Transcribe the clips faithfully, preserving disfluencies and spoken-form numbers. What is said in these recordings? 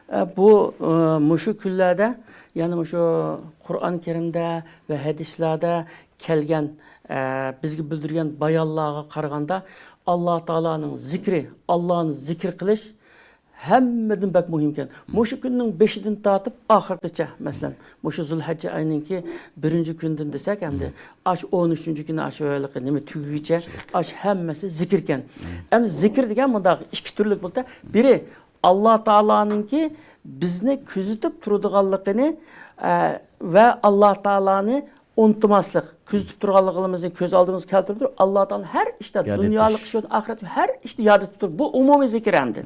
ئە، بۇ، ئە، مۇشۇ كۈنلەردە، يەنى مۇشۇ قۇرئان كەرىمدە ۋە ھەدىسلەردە كەلگەن، ئە، بىزگە بىلدۈرگەن بايانلارغا قارىغاندا، ئاللا تائالانىڭ زىكرى، ئاللانى زىكىر قىلىش ھەممىدىن بەك مۇھىمكەن. مۇشۇ كۈننىڭ بېشىدىن تارتىپ ئاخىرىغىچە، مەسىلەن، مۇشۇ زۇلھەججە ئاينىڭكى بىرىنچى كۈنىدىن دېسەك، ئەمدى ئاشۇ ئون ئۈچىنچى كۈنى ئاشۇ ھېلىقى نېمە تۈگىگىچە، ئاشۇ ھەممىسى زىكىركەن. ئەمدى زىكىر دېگەن مۇنداق ئىككى تۈرلۈك بولدى. بىرى، ئاللا تائالانىڭكى بىزنى كۆزىتىپ تۇرىدىغانلىقىنى، ئە، ۋە ئاللا تائالانى ئۇنتۇماسلىق، كۆزىتىپ تۇرغانلىقىمىزنى كۆز ئالدىمىزغا كەلتۈرۈپ تۇرۇپ، ئاللا تائالانىڭ ھەر ئىشتا، ياد دۇنيالىق ئېتىش. ئىش بولسۇن، ئاخىرەت، ھەر ئىشتا ياد ئېتىپ تۇرۇپ، بۇ ئومۇمىي زىكىر ئەمدى.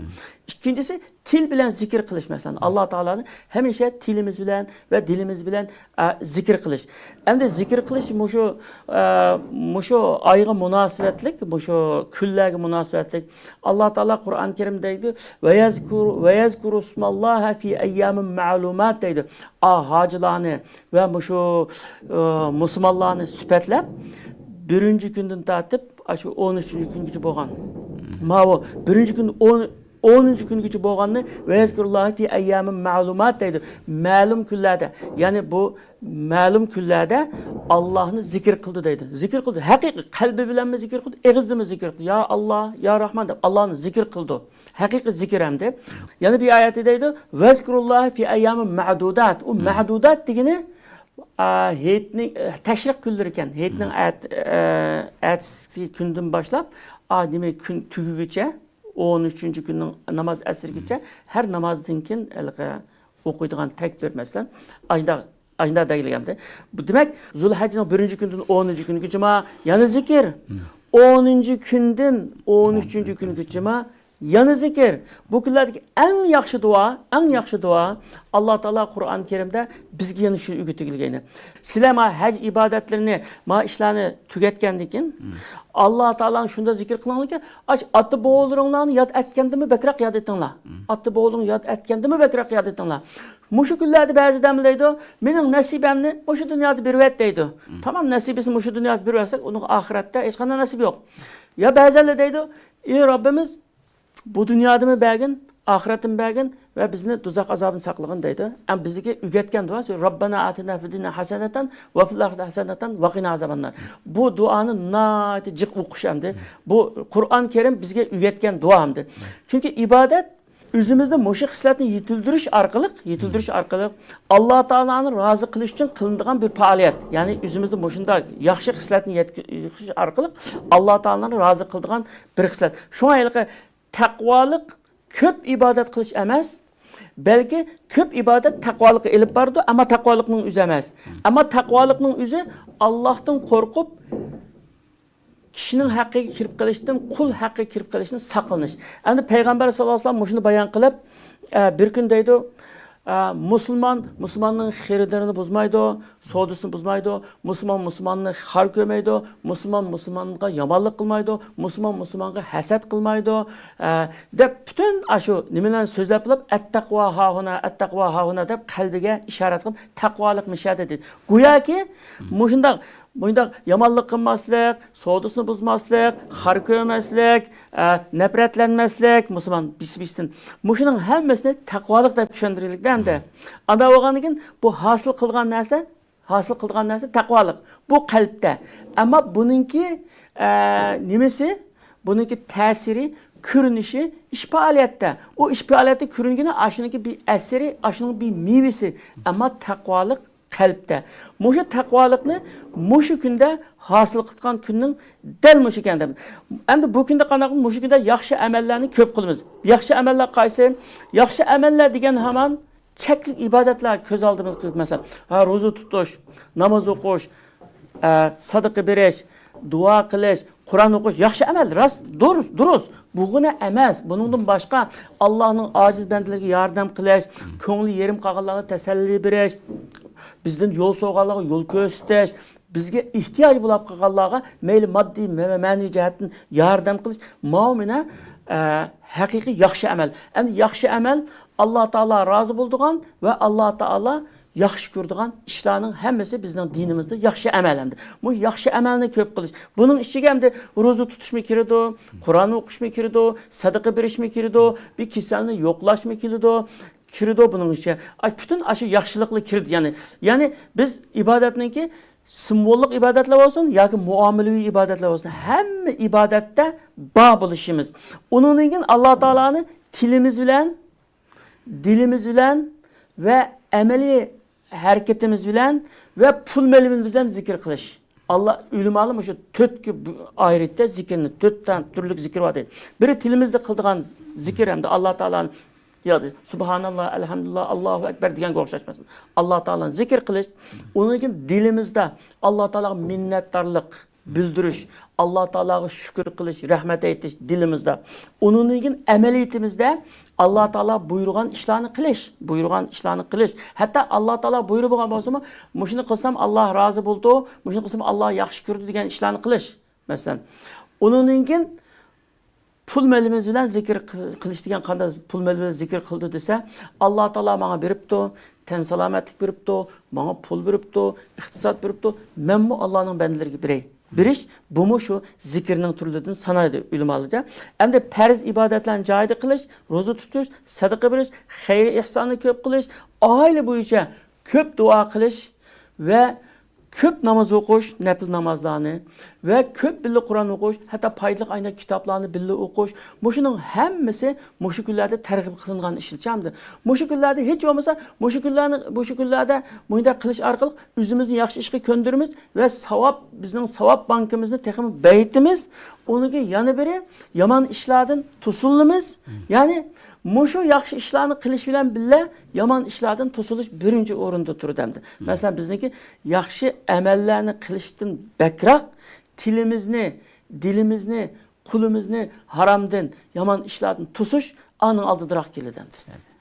ئىككىنچىسى، تىل بىلەن زىكىر قىلىش، مەسىلەن، ئاللا تائالانى ھەمىشە تىلىمىز بىلەن ۋە دىلىمىز بىلەن، ئە، زىكىر قىلىش. ئەمدى زىكىر قىلىش مۇشۇ، ئە، مۇشۇ ئايغا مۇناسىۋەتلىك، مۇشۇ كۈنلەرگە مۇناسىۋەتلىك. ئاللا تائالا قۇرئان كەرىمدە دەيدۇ، «ۋەيەزكۇر-، ۋەيەزكۇرۇسماللاھە فى ئەييامىن مەلۇمات» دەيدۇ. ئا، ھاجىلارنى ۋە مۇشۇ، ئە، مۇسۇلمانلارنى سۈپەتلەپ، بىرىنچى كۈندىن تارتىپ ئاشۇ ئون ئۈچىنچى كۈنگىچە بولغان. ماۋۇ بىرىنچى كۈن ئون، ئونىنچى كۈنگىچە بولغاننى «ۋەيەزكۇرۇللاھە فى ئەييامىن مەلۇمات» دەيدۇ. مەلۇم كۈنلەردە، يەنى بۇ مەلۇم كۈنلەردە ئاللاھنى زىكىر قىلدى دەيدۇ. زىكىر قىلدى. ھەقىقىي قەلبى بىلەنمۇ زىكىر قىلدى، ئېغىزدىمۇ زىكىر قىلدى. يا ئاللا، يا راھمان دەپ ئاللانى زىكىر قىلدى. ھەقىقىي زىكىر ئەمدى. يەنە بىر ئايەتتە دەيدۇ، «ۋەزكۇرۇللاھە فى ئەييامىن مەدۇدات». ئۇ مەدۇدات دېگىنى، ئا، ھېيتنىڭ، ئە، تەشرىق كۈنلىرى ئىكەن. ھېيتنىڭ ئەت-، ئە، ئەتىسى كۈندىن باشلاپ، ئا، دېمەك، كۈن تۈگىگىچە، ئون ئۈچىنچى كۈننىڭ ناماز ئەسىرىگىچە، ھەر نامازدىن كېيىن ھېلىقى ئوقۇيدىغان تەكبىر، مەسىلەن، ئاشۇنداق، ئاشۇنداق دەيلىگەندە. بۇ، دېمەك، زۇلھەججىنىڭ بىرىنچى كۈنىدىن ئونىنچى كۈنگىچىما يەنە زىكىر، ئونىنچى كۈندىن ئون ئۈچىنچى كۈنگىچىما يەنە زىكىر. بۇ كۈنلەردىكى ئەڭ ياخشى دۇئا، ئەڭ ياخشى دۇئا، ئاللا تائالا قۇرئان كەرىمدە بىزگە يەنە شۇنى ئۆگىتىپ كەلگەن. سىلەر ما ھەج ئىبادەتلىرىنى، ما ئىشلارنى تۈگەتكەندىن كېيىن، ئاللا تائالانى شۇنداق زىكىر قىلىڭلاركى، ئاش-، ئاتا بوۋىلىرىڭلارنى ياد ئەتكەندىنمۇ بەكرەك ياد ئېتىڭلار. ئاتا بوۋىلىرىڭنى ياد ئەتكەندىنمۇ بەكرەك ياد ئېتىڭلار. مۇشۇ كۈنلەردە بەزى ئادەملەر دەيدۇ، «مېنىڭ نەسىبەمنى مۇشۇ دۇنيادا بېرىۋەت» دەيدۇ. تامام نەسىبىسىنى مۇشۇ دۇنيادا بېرىۋەتسەك، ئۇنىڭغا ئاخىرەتتە ھېچقانداق نەسىبى يوق. يا بەزىلەر دەيدۇ، «ئى رەببىمىز، بۇ دۇنيادىمۇ بەرگىن، ئاخىرەتتىمۇ بەرگىن ۋە بىزنى دوزاخ ئازابىدىن ساقلىغىن» دەيدۇ. ئەمما بىزگە ئۆگەتكەن دۇئا شۇ، «رەببەنا ئاتىنا فىددۇنيا ھەسەنەتەن ۋە فىل ئاخىرەتى ھەسەنەتەن ۋە قىنا ئازابەننار». بۇ دۇئانى ناھايىتى جىق ئوقۇش ئەمدى. بۇ قۇرئان كەرىم بىزگە ئۆگەتكەن دۇئا ئەمدى. چۈنكى ئىبادەت ئۆزىمىزدە مۇشۇ خىسلەتنى يېتىلدۈرۈش ئارقىلىق، يېتىلدۈرۈش ئارقىلىق ئاللا تائالانى رازى قىلىش ئۈچۈن قىلىنىدىغان بىر پائالىيەت. يەنى ئۆزىمىزدە مۇشۇنداق ياخشى خىسلەتنى يەتكۈزۈش ئارقىلىق ئاللا تائالانى رازى قىلىدىغان بىر خىسلەت. شۇڭا ھېلىقى تەقۋالىق كۆپ ئىبادەت قىلىش ئەمەس، بەلكى كۆپ ئىبادەت تەقۋالىققا ئېلىپ بارىدۇ، ئەمما تەقۋالىقنىڭ ئۆزى ئەمەس. ئەمما تەقۋالىقنىڭ ئۆزى ئاللاھتىن قورقۇپ، كىشىنىڭ ھەققىگە كىرىپ قېلىشتىن، قۇل ھەققىگە كىرىپ قېلىشتىن ساقلىنىش. ئەمدى پەيغەمبەر ساللاللاھۇ ئەلەيھى ۋەسەللەم مۇشۇنى بايان قىلىپ، ئە، بىر كۈن دەيدۇ، ئە، مۇسۇلمان مۇسۇلماننىڭ خېرىدىنىنى بۇزمايدۇ، سودىسىنى بۇزمايدۇ، مۇسۇلمان مۇسۇلماننى خار كۆرمەيدۇ، مۇسۇلمان مۇسۇلمانغا يامانلىق قىلمايدۇ، مۇسۇلمان مۇسۇلمانغا ھەسەت قىلمايدۇ، ئە، دەپ پۈتۈن ئاشۇ نېمىلەرنى سۆزلەپ بولۇپ، «ئەتتەقۋا ھاھۇنا، ئەتتەقۋا ھاھۇنا» دەپ قەلبىگە ئىشارەت قىلىپ، تەقۋالىق مۇشۇ يەردە دېدى. گوياكى مۇشۇنداق مۇنداق يامانلىق قىلماسلىق، سودىسىنى بۇزماسلىق، خار كۆرمەسلىك، ئە، نەپرەتلەنمەسلىك، مۇسۇلمان بىرسى بىرسىدىن. مۇشۇنىڭ ھەممىسىنى تەقۋالىق دەپ چۈشەندۈرەيلىكتە ئەمدى. ئانداق بولغاندىن كېيىن بۇ ھاسىل قىلغان نەرسە، ھاسىل قىلغان نەرسە تەقۋالىق. بۇ قەلبتە. ئەمما بۇنىڭكى، ئە، نېمىسى؟ بۇنىڭكى تەسىرى، كۆرۈنۈشى ئىش پائالىيەتتە. ئۇ ئىش پائالىيەتتە كۆرۈنگىنى ئاشۇنىڭكى بىر ئەسىرى، ئاشۇنىڭ بىر مېۋىسى. ئەمما تەقۋالىق قەلبتە. مۇشۇ تەقۋالىقنى مۇشۇ كۈندە ھاسىل قىلغان كۈننىڭ دەل مۇشۇ ئىكەن دەپ. ئەمدى بۇ كۈندە قانداق؟ مۇشۇ كۈندە ياخشى ئەمەللەرنى كۆپ قىلىمىز. ياخشى ئەمەللەر قايسى؟ ياخشى ئەمەللەر دېگەن ھامان چەكلىك ئىبادەتلەر كۆز ئالدىمىزغا كېلىدۇ. مەسىلەن، ھە، روزا تۇتۇش، ناماز ئوقۇش، ئە، سادىقە بېرىش، دۇئا قىلىش، قۇرئان ئوقۇش ياخشى ئەمەل، راست، دۇرۇس، دۇرۇس. بۇغۇنە ئەمەس، بۇنىڭدىن باشقا ئاللاھنىڭ ئاجىز بەندىلىرىگە ياردەم قىلىش، كۆڭلى يېرىم قالغانلارغا تەسەللى بېرىش، بىزدىن يول سورىغانلارغا يول كۆرسىتىش، بىزگە ئېھتىياجى بولۇپ قالغانلارغا مەيلى ماددىي، مە-، مەنىۋى جەھەتتىن ياردەم قىلىش، ماۋۇ مانا، ئە، ھەقىقىي ياخشى ئەمەل. ئەمدى ياخشى ئەمەل ئاللا تائالا رازى بولىدىغان ۋە ئاللا تائالا ياخشى كۆرىدىغان ئىشلارنىڭ ھەممىسى بىزنىڭ دىنىمىزدا ياخشى ئەمەل ئەمدى. بۇ ياخشى ئەمەلنى كۆپ قىلىش. بۇنىڭ ئىچىگە ئەمدى روزا تۇتۇشمۇ كىرىدۇ، قۇرئان ئوقۇشمۇ كىرىدۇ، سەدىقە بېرىشمۇ كىرىدۇ، بىر كېسەلنى يوقلاشمۇ كېلىدۇ. كىرىدۇ بۇنىڭ ئىچىگە. ئاي، پۈتۈن ئاشۇ ياخشىلىقلار كىرىدۇ. يەنى، يەنى بىز ئىبادەتنىڭكى سىمۋوللۇق ئىبادەتلەر بولسۇن ياكى مۇئامىلىۋى ئىبادەتلەر بولسۇن، ھەممە ئىبادەتتە بار بولۇشىمىز. ئۇنىڭدىن كېيىن ئاللا تائالانى تىلىمىز بىلەن، دىلىمىز بىلەن ۋە ئەمەلىي ھەرىكىتىمىز بىلەن ۋە پۇل مېلىمىز بىلەن زىكىر قىلىش. ئاللا، ئۆلىمالار مۇشۇ تۆتكە بۇ-، ئايرىتتى زىكىرنى، تۆت دان تۈرلۈك زىكىر بار دەيدۇ. بىرى تىلىمىزدا قىلىدىغان زىكىر ھەمدە ئاللا تائالانى ياد، سۇبھاناللا، ئەلھەمدۇلىللا، ئاللاھۇ ئەكبەر دېگەنگە ئوخشاش مەسىلەن. ئاللا تائالانى زىكىر قىلىش، ئۇنىڭدىن كېيىن دىلىمىزدا ئاللا تائالاغا مىننەتدارلىق بىلدۈرۈش، ئاللا تائالاغا شۈكۈر قىلىش، رەھمەت ئېيتىش دىلىمىزدا. ئۇنىڭدىن كېيىن ئەمەلىيىتىمىزدە ئاللا تائالا بۇيرۇغان ئىشلارنى قىلىش، بۇيرۇغان ئىشلارنى قىلىش. ھەتتا ئاللا تائالا بۇيرۇمىغان بولسىمۇ، مۇشۇنى قىلسام ئاللا رازى بولىدۇ، مۇشۇنى قىلسام ئاللا ياخشى كۆرىدۇ دېگەن ئىشلارنى قىلىش. مەسىلەن، ئۇنىڭدىن كېيىن پۇل مېلىمىز بىلەن زىكىر قىل-، قىلىش دېگەن قانداق پۇل مېلى بىلەن زىكىر قىلىدۇ دېسە، ئاللا تائالا ماڭا بېرىپتۇ، تەن سالامەتلىك بېرىپتۇ، ماڭا پۇل بېرىپتۇ، ئىقتىساد بېرىپتۇ، مەنمۇ ئاللانىڭ بەندىلىرىگە بېرەي. بېرىش، بۇمۇ شۇ زىكىرنىڭ تۈرلىرىدىن سانايدۇ ئۆلىمالارچە. ئەمدى پەرز ئىبادەتلەرنى جايىدا قىلىش، روزا تۇتۇش، سەدىقە بېرىش، خەير ئېھساننى كۆپ قىلىش، ئائىلە بويىچە كۆپ دۇئا قىلىش ۋە كۆپ ناماز ئوقۇش، نەپىل نامازلارنى ۋە كۆپ بىللە قۇرئان ئوقۇش، ھەتتا پايدىلىق ئايناق كىتابلارنى بىللە ئوقۇش، مۇشۇنىڭ ھەممىسى مۇشۇ كۈنلەردە تەرغىب قىلىنغان ئىشلار. مۇشۇ كۈنلەردە ھېچ بولمىسا، مۇشۇ كۈنلەرنى، مۇشۇ كۈنلەردە مۇنداق قىلىش ئارقىلىق ئۆزىمىزنى ياخشى ئىشقا كۆندۈرىمىز ۋە ساۋاب، بىزنىڭ ساۋاب بانكىمىزنى تېخىمۇ بېيىتىمىز. ئۇنىڭ كېيىن يەنە بىرى، يامان ئىشلاردىن توسۇلىمىز. يەنى مۇشۇ ياخشى ئىشلارنى قىلىش بىلەن بىللە يامان ئىشلاردىن توسۇلۇش بىرىنچى ئورۇندا تۇرىدۇ ئەمدى. مەسىلەن، بىزنىڭكى ياخشى ئەمەللەرنى قىلىشتىن بەكرەك تىلىمىزنى، دىلىمىزنى، قولىمىزنى ھارامدىن، يامان ئىشلاردىن توسۇش ئانىڭ ئالدىدىراق كېلىدۇ ئەمدى.